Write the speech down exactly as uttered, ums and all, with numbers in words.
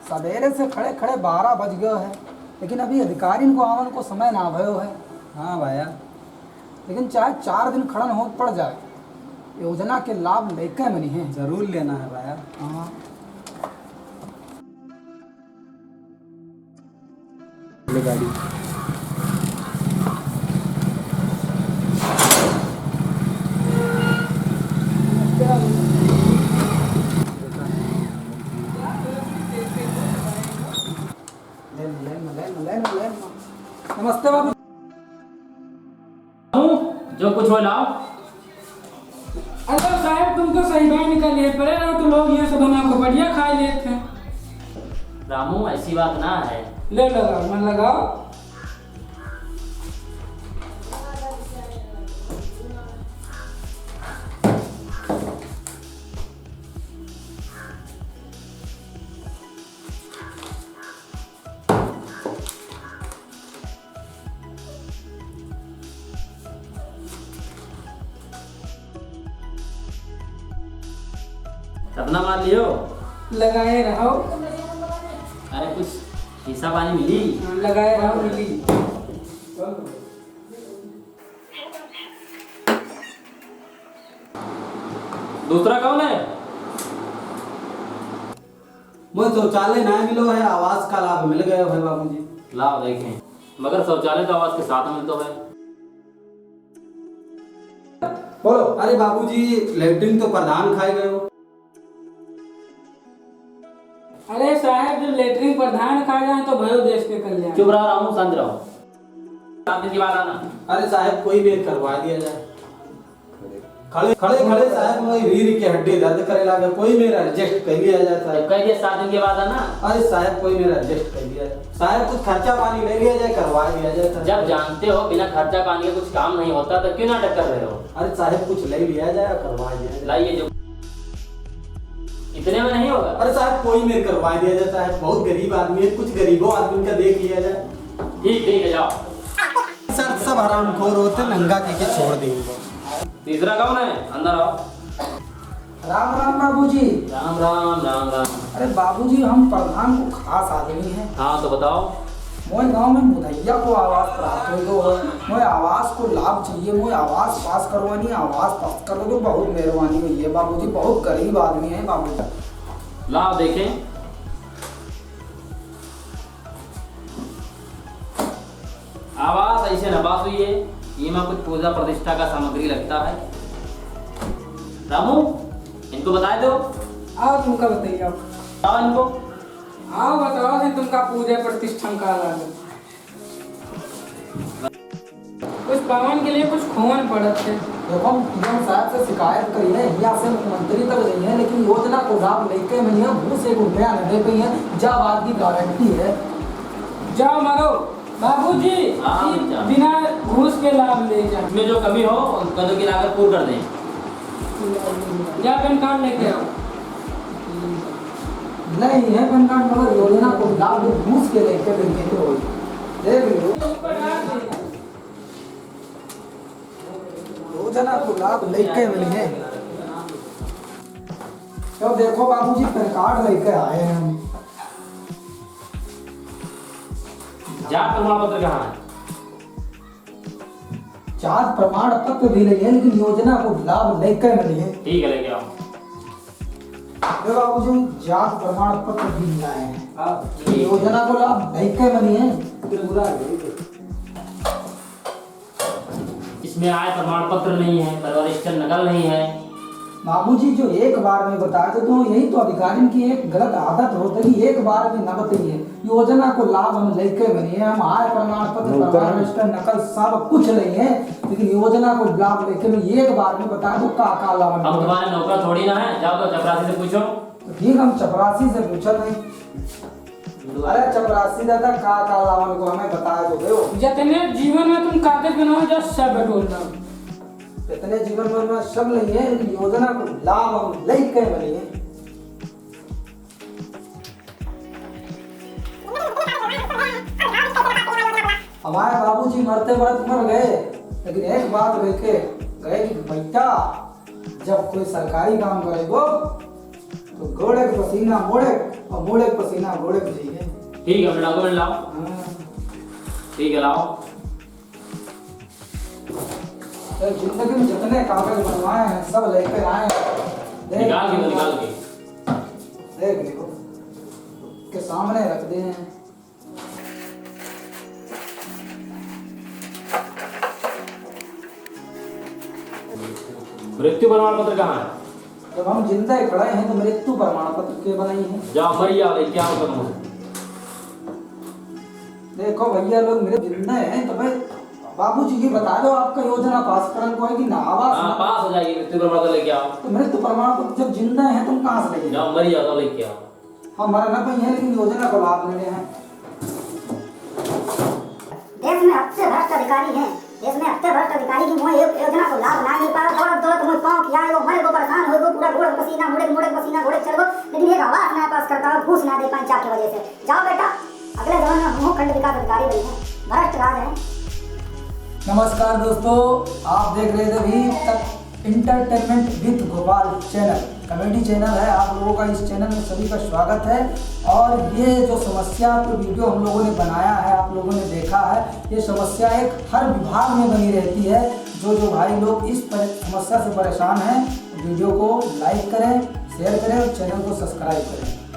सबेरे से खड़े खड़े बारह बज गयो है, लेकिन अभी अधिकारिन को आवन को समय ना भयो है। हाँ भैया। लेकिन चाहे चार दिन खड़न हो पड़ जाए, योजना के लाभ लेके मनी है। जरूर लेना है भैया। हाँ। ले गाड़ी। नमस्ते बाबू। हूँ, जो कुछ हो लाओ। अरे साहब, तुम तो सही बात निकालिए, पहले रहो तो लोग यहाँ से बना को बढ़िया खा लेते हैं। रामू, ऐसी बात ना है। ले लगाओ, मन लगाओ। सपना मार लियो। लगाए रहो। अरे कुछ हिस्सा पानी मिली। हाँ, लगाए रहो, मिली। दूसरा कौन है? मोए शौचालय ना मिलो है, आवास का लाभ मिल गयो है बाबूजी। लाओ देखें, मगर शौचालय तो आवास के साथ मिलतो है। बोलो। अरे बाबूजी, लेटरिन तो प्रधान खाए गयो। अरे साहब, जब लेटरिन प्रधान खा जाए तो भयो देश के कल्याण। चुप रहो रामू, शांत रहो। सात दिन के बाद आना। अरे साहब, कोई मेर करवा दिया जाए। खड़े खड़े खड़े साहब, मोरी रीढ़ के हड्डी दर्द करे लागे, कोई मेर adjust कर लिया जाए साहब। जब कह दिया सात दिन के बाद आना। अरे साहब, कोई मेर adjust कर लिया जाए साहब, कुछ खर्चा पानी ले लिया जाए, करवा दिया जाए साहब। जब जानते हो बिना खर्चा पानी के कुछ काम नहीं होता तो क्यों नाटक कर रहे हो? अरे साहब, कुछ ले लिया जाए, करवा दिया जाए। लाइए जो इतने में नहीं होगा। अरे साहब, कोई मेर करवा दिया जाए साहब, बहुत गरीब आदमी है, कुछ गरीबों आदमी का देख लिया जाए। ठीक, ठीक है, जाओ। सर, सब हरामखोर होते, नंगा के, के छोड़ देंगे। तीसरा कौन है? अंदर आओ। राम राम बाबूजी। राम राम, राम राम। अरे बाबूजी, हम प्रधान को खास आदमी हैं। हाँ, तो बताओ। मोए गांव में मुदैया को आवास प्राप्त हो गयो है। मोए आवास को लाभ चाहिए, मोए आवास पास करवानी, आवास पास कर दो, बहुत मेहरबानी हुई है बाबूजी, बहुत गरीब आदमी है बाबूजी। लाओ देखें। आवास ऐसे नवास हुई है, इमा कुछ पूजा प्रतिष्ठा का सामग्री लगता है। रामू, इनको बताए दो। आओ, तुमका बताइए, आओ। बताओ इनको। आओ, बताओ से तुमका पूजा प्रतिष्ठा का लागत। कुछ पावन के लिए कुछ खोवन पड़त है। देखो, हम डीएम साहब से शिकायत करी है, हियाँ से मुख्यमंत्री तक गई है, लेकिन योजना को लाभ लेके में यहाँ घूस एक रुपया न दे पाई है, जा बात की गारंटी है। जाओ मारो, बाबूजी, हाँ, ई बच्चा। बिना घूस के लाभ ले जा। इसमें जो कमी हो, उन कदों की लागत पूर्ण कर दें। जा पैन कार्ड लेके आओ। नहीं है पैन कार्ड, मगर योजना को लाभ घूस के लेके देंगे तो देख लो। योजना को लाभ लेके मिले हैं। तो देखो बाबूजी, पैन कार्ड लेके आए हैं हम। जात प्रमाण पत्र कहाँ है? जात प्रमाण पत्र भी नहीं है, लेकिन योजना को लाभ लेके मिले हैं। ठीक है, लेके आओ। अरे बाबूजी, जात प्रमाण पत्र भी लाए हैं। हाँ। योजना को लाभ नहीं के बनी है। इसमें आय प्रमाण पत्र नहीं है, परिवार रजिस्टर नकल नहीं है। बाबूजी, जो एक बार में बताए थे, तो यही तो अधिकारिन की एक गलत आदत होती है कि एक बार में न बताइए। योजना को लाभ हम लेके बनी है, हम आय प्रमाण पत्र, परिवार रजिस्टर नकल सब कुछ नहीं है, लेकिन योजना को लाभ लेके भी एक बार में बता दो का का लाभ है। हम तुम्हारे नौकर थोड़ी ना है, जाओ तो चपरासी से पूछो। तो ठीक, हम चपरासी से पूछत हैं। अरे चपरासी दादा, का का लाभ है को हमें बता दो बे। जितने जीवन में तुम कागज बनाओ, जा सब बटोर दो। जितने जीवन में सब नहीं है, लेकिन योजना को लाभ हम लेके बनी है। हमारे बाबूजी मरते मरत मर गए, लेकिन एक बात कह के गए कि बेटा, जब कोई सरकारी काम करेगो, तो गोड़े के पसीना मोड़े, और घोड़े का पसीना घोड़े को चाहिए। ठीक है, अपना डॉक्यूमेंट लाओ। हाँ। ठीक है, लाओ। तो जिंदगी में जितने कागज बनवाए हैं, सब लेकर आए हैं। देख निकाल के, निकाल के। देख देखो, के सामने रख दिए हैं। मृत्यु प्रमाण पत्र कहाँ है? जब हम जिंदा खड़े हैं तो मृत्यु प्रमाण पत्र के बनाई है? जाओ, मर जाओ, लेके आओ तुम। देखो भैया लोग, मेरे जिंदा हैं तो भाई बाबूजी, ये बता दो, आपका योजना पास करन को है कि ना आवास हाँ, ना? पास हो जाएगी, मृत्यु प्रमाण पत्र लेके आओ। तो मृत्यु प्रमाण पत्र जब जिंदा हैं, तुम कहाँ से लेंगे? जाओ, मर जाओ, तो लेके आओ। हम मर ना पाई हैं, लेकिन योजना को लाभ लेने हैं। देश में हद से भ्रष्ट अधिकारी हैं, देश में हद से भ्रष्ट अधिकारी की मोए एक योजना को लाभ ना मिल पाया। दौड़त दौड़त मोए पाँव की आए, वो मरे को परेशान हो गो, पूरा गोड़ पसीना, मुड़े मुड़े पसीना, घोड़े चढ़ गो, लेकिन एक आवास ना पास कर पाए, घूस ना दे पाए, क्या की वजह से। जाओ बेटा, अगले जमाने में हम खंड विकास अधिकारी बने हैं, भ्रष्ट राज है। नमस्कार दोस्तों, आप देख रहे थे अभी तक Entertainment with Gopal channel, comedy channel है। आप लोगों का इस channel में सभी का स्वागत है। और ये जो समस्या पे video हम लोगों ने बनाया है, आप लोगों ने देखा है, ये समस्या एक हर विभाग में बनी रहती है। जो जो भाई लोग इस पर, समस्या से परेशान हैं, video को like करें, share करें और channel को subscribe करें।